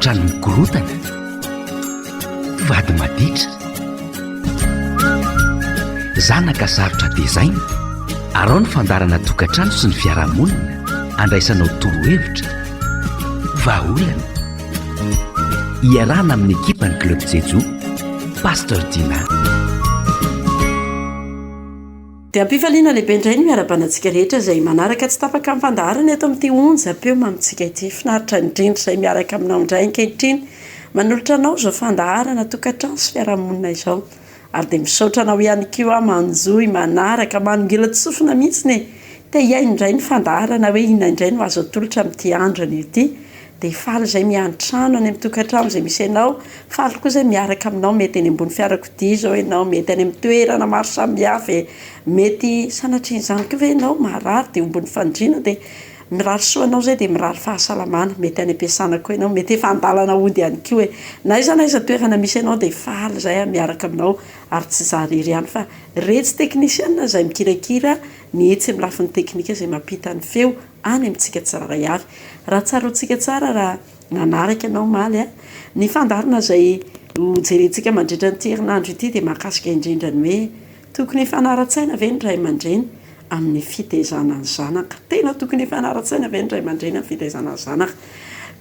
Tokantrano mikorotana, vady maditra, zanaka sarotra tezaina, arao ny fandaharana tokantrano sy ny fiarahamonina andraisanao torohevitra, vahaolana. Iarahana amin'ny ekipan'ny Club Jejo, Pasteur Dina. Dia am-pifaliana lehibe indray ny miarahaba antsika rehetra izay manaraka tsy tapaka ny fandaharana eto amin'ity onjam-peo mamintsika ity. Finaritra indrindra izay miaraka aminao indray ankehitriny manolotra anao izao fandaharana tokantrano sy fiarahamonina izao. Ary dia misaotra anao ihany koa aho manjohy, manaraka, manongilan-tsofina mihitsy e! Te hihaino indray ny fandaharana hoe inona indray no azo atolotra amin'ity andro anio ity. Dia faly izay miantrano any amin'ny tokantrano izay misy anao, faly koa izay miaraka aminao, mety eny ambony fiarakodia izao ianao, mety any amin'ny toerana maro samihafa e, mety sanatrian'izany koa ve ianao marary dia eo ambony fandriana dia mirary soa anao izay dia mirary fahasalamana, mety any am-piasana koa ianao, mety efa an-dalana hody ihany koa e, na aiza na aiza toerana misy anao dia faly izahay miaraka aminao ary tsy izaho irery ihany fa iretsy teknisiana izay mikirakira ny etsy amin'ny lafiny teknika izay mampita ny feo any amintsika tsirairay avy. Raha tsaroantsika tsara raha nanaraka ianao omaly, ny fandaharana izay ho jerentsika mandritra an'ity herinandro ity dia mahakasika indrindra ny hoe tokony hifanara-tsaina ve ny ray aman-dreny amin'ny fitaizana ny zanaka. Tena tokony hifanara-tsaina ve ny ray aman-dreny amin'ny fitaizana ny zanaka?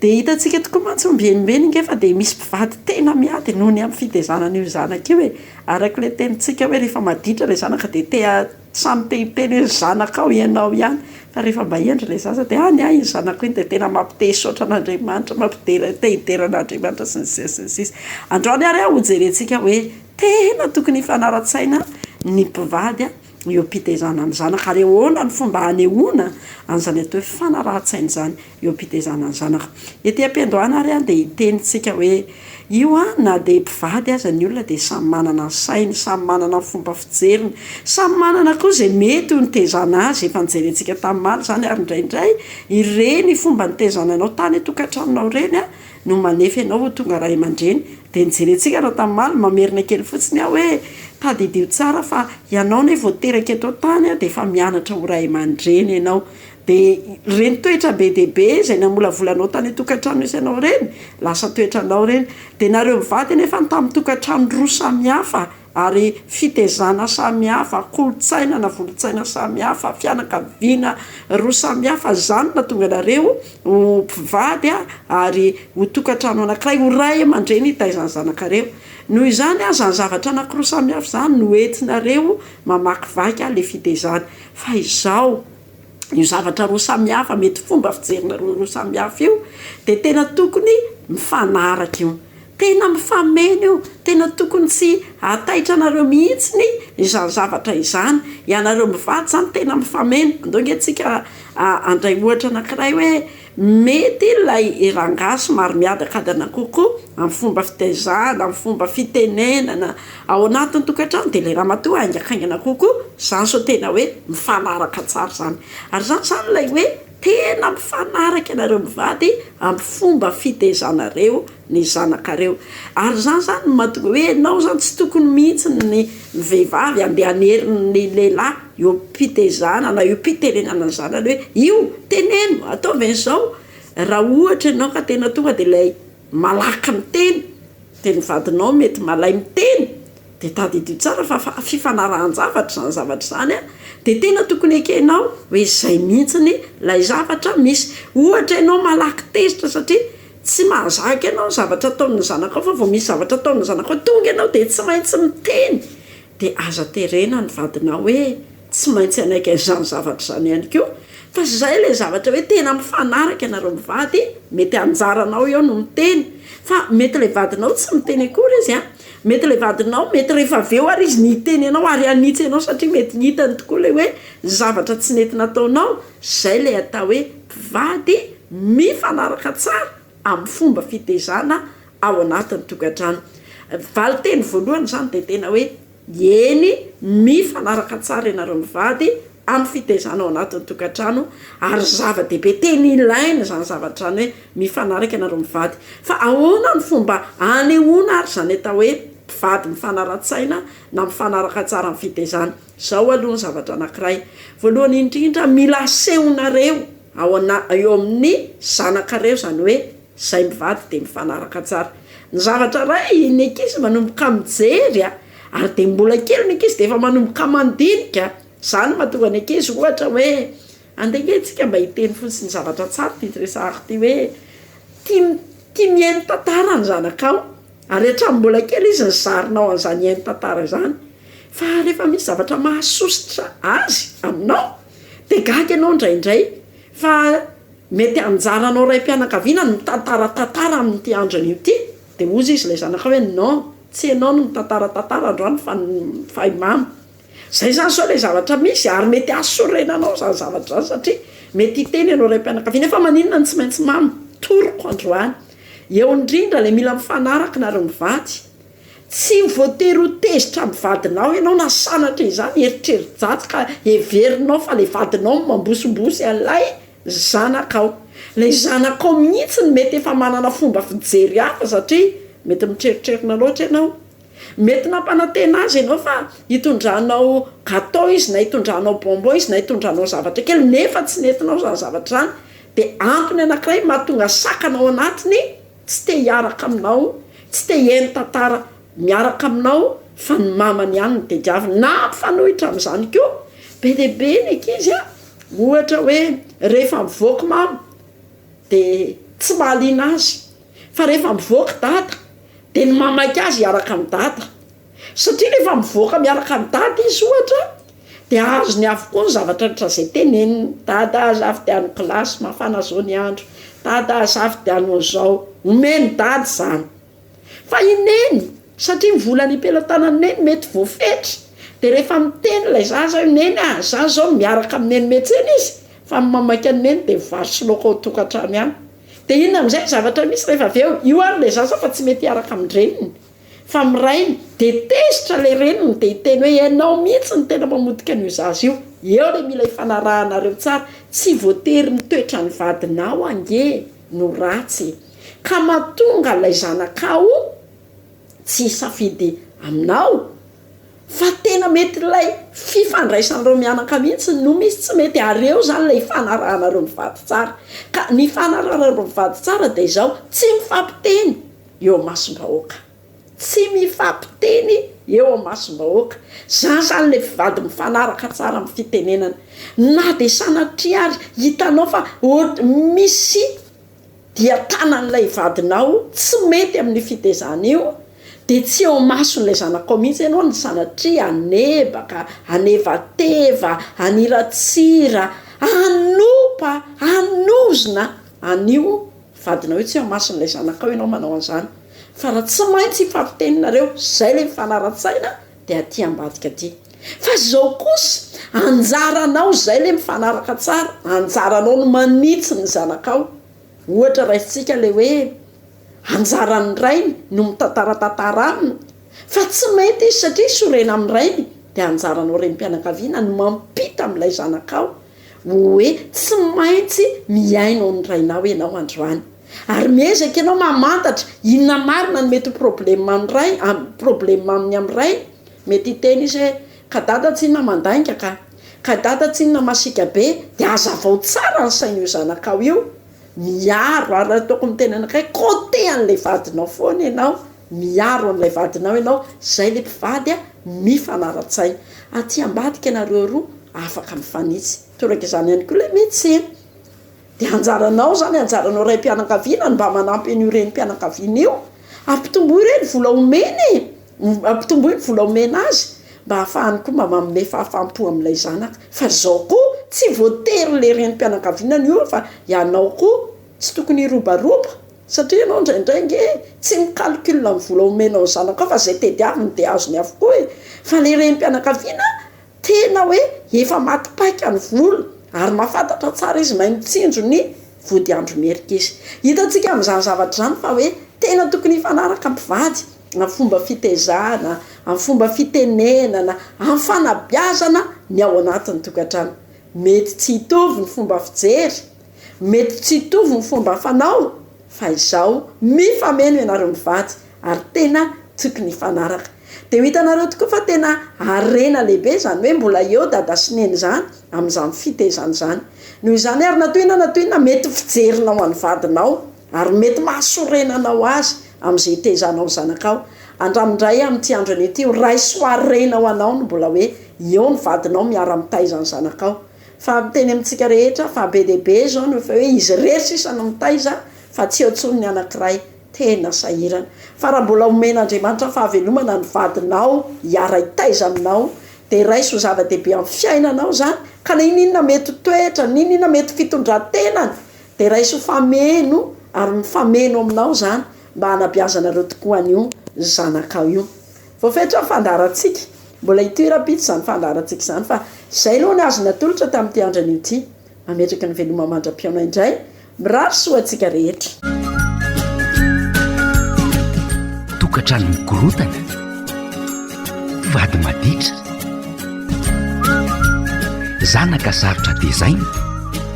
Dia hitantsika tokoa mantsy ombieny ombieny ange fa dia misy mpivady tena miady noho ny amin'ny fitaizana an'io zanaka io e. Araka ilay tenintsika hoe rehefa maditra ilay zanaka dia te Samy te hiteny hoe zanakao ianao ihany fa rehefa mba hendry ilay zaza dia ah ny ahy iny zanako iny dia tena mampite hisaotra an'Andriamanitra, mampidera te hidera an'Andriamanitra sy ny sisa sy ny sisa. Androany ary aho hojerentsika hoe tena tokony hifanara-tsaina ny mpivady eo am-pitezana ny zanaka ary ahoana ny fomba hanehoana an'izany atao hoe fanarahan-tsaina izany. eo am-pitezana ny zanaka. Ety am-piandohana ary dia hiteny tsika hoe io an, na dia mpivady aza ny olona dia samy manana ny sainy, samy manana ny fomba fijeriny, samy manana koa izay mety ho nitezana azy, efa nojerentsika tamin'ny omaly izany ary indraindray ireny fomba nitezana anao tany an-tokantranonao ireny an no manefy anao ho tonga ray aman-dreny. Dia nojerentsika raha tamin'ny omaly, mamerina kely fotsiny aho hoe tadidio tsara fa ianao anie vao teraka eto an-tany dia efa mianatra ho ray aman-dreny ianao. Dia ireny toetra be dia be izay namolavolanao tany an-tokantrano nisy anao ireny, lasa toetranao ireny. Dia nareo mivady anefa tamin'ny tokantrano roa samihafa ary fitezana samihafa, kolontsaina na volon-tsaina samihafa, fianakaviana roa samihafa, izany no nahatonga anareo ho mpivady ary ho tokantrano anankiray, ho ray aman-dreny hitaiza ny zanakareo. Noho izany, izany zavatra anankiroa samihafa izany no entinareo mamakivaky ilay fitezana. Fa izao. io zavatra roa samihafa, mety fomba fijerinareo roa samihafa io, dia tena tokony mifanaraka io, tena mifameno io, tena tokony tsy hahataitra anareo mihitsy izany zavatra izany, ianareo mivady izany tena mifameno, andao ange tsika handray ohatra anankiray hoe mety ilay rangahy somary miadakadana kokoa amin'ny fomba fitaizana, amin'ny fomba fitenenana ao anatin'ny tokantrano dia ilay ramatoa haingankaingana kokoa, izany izao tena hoe mifanaraka tsara izany. Ary izany izany ilay hoe tena mifanaraka ianareo mivady amin'ny fomba fitaizanareo ny zanakareo. Ary izany izany no mahatonga hoe ianao izany tsy tokony mihitsy ny vehivavy handeha hanery ny lehilahy eo am-pitezana na eo am-pitenenana ny zanany hoe io, teneno, ataovy an'izao. Raha ohatra ianao ka tena tonga dia ilay malaky miteny, dia ny vadinao mety malay miteny, dia tadidio tsara fa fifanarahan-javatra izany zavatra izany an, dia tena tokony ekenao hoe izay mihitsy ilay zavatra misy. Ohatra ianao malaky tezitra satria Tsy mahazaka ianao ny zavatra ataon'ny zanakao fa vao misy zavatra ataon'ny zanakao tonga ianao dia tsy maintsy miteny. Dia aza terena ny vadinao hoe tsy maintsy hanaiky an'izany zavatra izany ihany koa fa izay ilay zavatra hoe tena mifanaraka ianareo mivady, mety anjaranao eo no miteny fa mety ilay vadinao tsy miteny akory izy an, mety ilay vadinao mety rehefa avy eo ary izy no hiteny anao ary hanitsy anao satria mety hitany tokoa ilay hoe zavatra tsy nety nataonao, izay ilay atao hoe mpivady mifanaraka tsara amin'ny fomba fitezana ao anatin'ny tokantrano. Valinteny voalohany izany dia tena hoe eny, mifanaraka tsara ianareo mivady amin'ny fitezana ao anatin'ny tokantrano ary zava-dehibe tena ilaina izany zavatra izany hoe mifanaraka ianareo mivady. Fa ahoana ny fomba anehoana ary izany atao hoe mpivady mifanara-tsaina na mifanaraka tsara amin'ny fitezana? Izao aloha ny zavatra anankiray, voalohany indrindra mila asehonareo ao ana, eo amin'ny zanakareo izany hoe. Izay mivady dia mifanaraka tsara. Ny zavatra iray, ny ankizy manomboka mijery a, ary dia mbola kely ny ankizy dia efa manomboka mandinika. Izany no mahatonga ny ankizy ohatra hoe, andeha ange tsika mba hiteny fotsiny zavatra tsara ity resahako ity hoe, tia tia mihaino tantara ny zanakao, ary hatramin'ny mbola kely izy nizarinao an'izany hihaino tantara izany. Fa rehefa misy zavatra mahasosotra azy aminao dia gaga ianao indraindray fa Mety anjaranao raim-pianakaviana ny mitantara tantara amin'ity andro anio ity, dia hozy izy ilay zanakao hoe non, tsy ianao no mitantara tantara androany fa fa i mama. Izay izany izao ilay zavatra misy ary mety hahasorena anao izany zavatra izany satria mety hiteny ianao raim-pianakaviana hoe fa maninona no tsy maintsy mama? Toroko androany. Eo indrindra ilay mila mifanaraka nareo mivady. Tsy voatery ho tezitra amin'ny vadinao ianao na sanatria izany eritreri-dratsy ka heverinao fa ilay vadinao no mambosimbosy an'ilay zanakao. Ilay zanakao mihitsy no mety efa manana fomba fijery hafa satria mety mitreritrerina loatra ianao. Mety nampanantena azy ianao fa hitondranao gateau izy na hitondranao bonbon izy na hitondranao zavatra kely nefa tsy nentinao izany zavatra izany dia antony anankiray mahatonga sakana ao anatiny tsy te hiaraka aminao, tsy te hihaino tantara miaraka aminao fa ny mamany ihany no tediaviny, na mifanohitra amin'izany koa, be dia be ny ankizy a, ohatra hoe rehefa mivoaka mama dia tsy mahaliana azy, fa rehefa mivoaka dada dia ny mamaika azy hiaraka amin'i dada, Satria rehefa mivoaka miaraka amin'i Dada izy ohatra dia azony avokoa ny zavatra rehetra izay teneniny, Dada a, azafidiano kilasy, mafana zao ny andro, Dada a, azafidiano an'izao, omen'i Dada izany. Fa i Neny, satria ny vola any am-pelatanan'i Neny mety voafetra, dia rehefa miteny ilay zaza hoe Neny a, za zao miaraka amin'i Neny miantsena izy, fa ny mamaika an'i Neny dia vary sy laoka ao an-tokantrano ihany. Dia inona amin'izay ny zavatra misy rehefa avy eo? Io ary ilay zaza fa tsy mety hiaraka amin-dreniny. Fa ny rainy dia tezitra ilay reniny dia hiteny hoe ianao mihitsy no tena mamotika an'io zaza io. Eo ilay mila ifanarahanareo tsara. Tsy voatery ny toetran'ny vadinao ange no ratsy e. Ka mahatonga ilay zanakao tsy hisafidy aminao fa tena mety ilay fifandraisan'ireo mianaka mihitsy no misy tsy mety ary eo izany ilay ifanarahanareo mivady tsara. Ka ny ifanarahanareo mivady tsara dia izao, tsy mifampiteny. eo amasom-bahoaka. Tsy mifampiteny eo amasom-bahoaka. Zany zany le mpivady mifanaraka tsara amin'ny fitenenana. Na dia sanatria ary hitanao fa misy dia tanan'ilay vadinao tsy mety amin'io fitezana io, dia tsy eo amason'ilay zanakao mihitsy ianao no sanatria hanebaka, hanevateva, haniratsira, hanopa, hanozona an'io Vadinao io tsy eo imason'ilay zanakao ianao manao an'izany fa raha tsy maintsy hifampiteninareo izay ilay mifanaran-tsaina dia aty ambadika aty. Fa izao kosa anjaranao izay ilay mifanaraka tsara, anjaranao no manitsy ny zanakao. Ohatra raisintsika ilay hoe anjaran'ny rainy no mitantara tantara aminy fa tsy mety izy satria sorena amin'ny rainy dia anjaranao renim-pianakaviana no mampita amin'ilay zanakao Hoe tsy maintsy mihaino ny rainao ianao androany. Ary miezaka ianao mamantatra inona marina no mety ho problème amin'ny ray, problème aminy amin'ny rainy. Mety hiteny izy hoe, ka dada tsinona mandainga ka. Ka dada tsinona masiaka be. Dia hazavao tsara ny sain'io zanakao io. Miaro, ary ataoko miteny anankiray, côté an'ilay vadinao foana ianao. Miaro an'ilay vadinao ianao, zay le mpivady a, mifanara-tsaina. Aty ambadika ianareo roa afaka mifanitsy. Toraka izany ihany koa ilay médecin. Dia anjaranao izany, anjaranao raim-pianakaviana ny mba manampy an'io renim-pianakaviana io. Ampitomboy re ny vola omeny e! Ampitomboy ny vola omena azy mba ahafahany koa mba manome fahafaham-po amin'ilay zanaka. Fa izao koa, tsy voatery ilay renim-pianakaviana no hiova fa ianao koa tsy tokony hirobaroba. Satria ianao indraindray ange tsy mi-calcul ny vola omenao ny zanakao fa izay tediaviny dia azony avokoa e! Fa ilay renim-pianakaviana tena hoe efa maty paika ny vola ary mahafantatra tsara izy mahay mitsinjo ny vody andro merika izy. Hitantsika amin'izany zavatra izany fa hoe tena tokony hifanaraka mpivady amin'ny fomba fitezana, amin'ny fomba fitenenana, amin'ny fanabeazana ny ao anatin'ny tokantrano. Mety tsy hitovy ny fomba fijery, Mety tsy hitovy ny fomba fanao fa izao mifameno ianareo mivady ary tena tokony hifanaraka. Dia ho hitanareo tokoa fa tena harena lehibe izany hoe mbola eo dada sy neny izany amin'izany fitezana izany. Noho izany ary na toy inona na toy inona mety fijerinao an'ny vadinao. Ary mety mahasorena anao azy amin'izay hitezanao ny zanakao. Andramo indray amin'ity andro anio ity ho raiso harena ho anao ny mbola hoe eo ny vadinao miara-mitaiza ny zanakao. Fa miteny amintsika rehetra fa be dia be izao no efa hoe izy irery sisa no mitaiza fa tsy eo intsony ny anankiray. Tena sahirana. Fa raha mbola omen'Andriamanitra fahavelomana ny vadinao hiara-hitaiza aminao dia raiso ho zava-dehibe amin'ny fiainanao izany ka na inona mety ho toetra, na inona mety ho fitondran-tenany dia raiso ho fameno ary mifameno aminao izany mba hanabeazanareo tokoa an'io zanakao io. Voafetra ny fandaharantsika. Mbola hitohy rahampitso izany fandaharantsika izany fa izay aloha ny azo natolotra tamin'ity andro anio ity. Mametraka ny veloma mandra-pihaona indray. Mirary soa antsika rehetra. Tokantrano mikorotana, vady maditra, zanaka sarotra tezaina,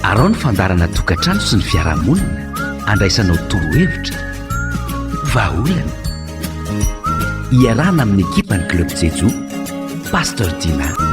arao ny fandaharana tokantrano sy ny fiarahamonina andraisanao torohevitra, vahaolana. Iarahana amin'ny ekipan'ny Club Jejo, Pasteur Dina.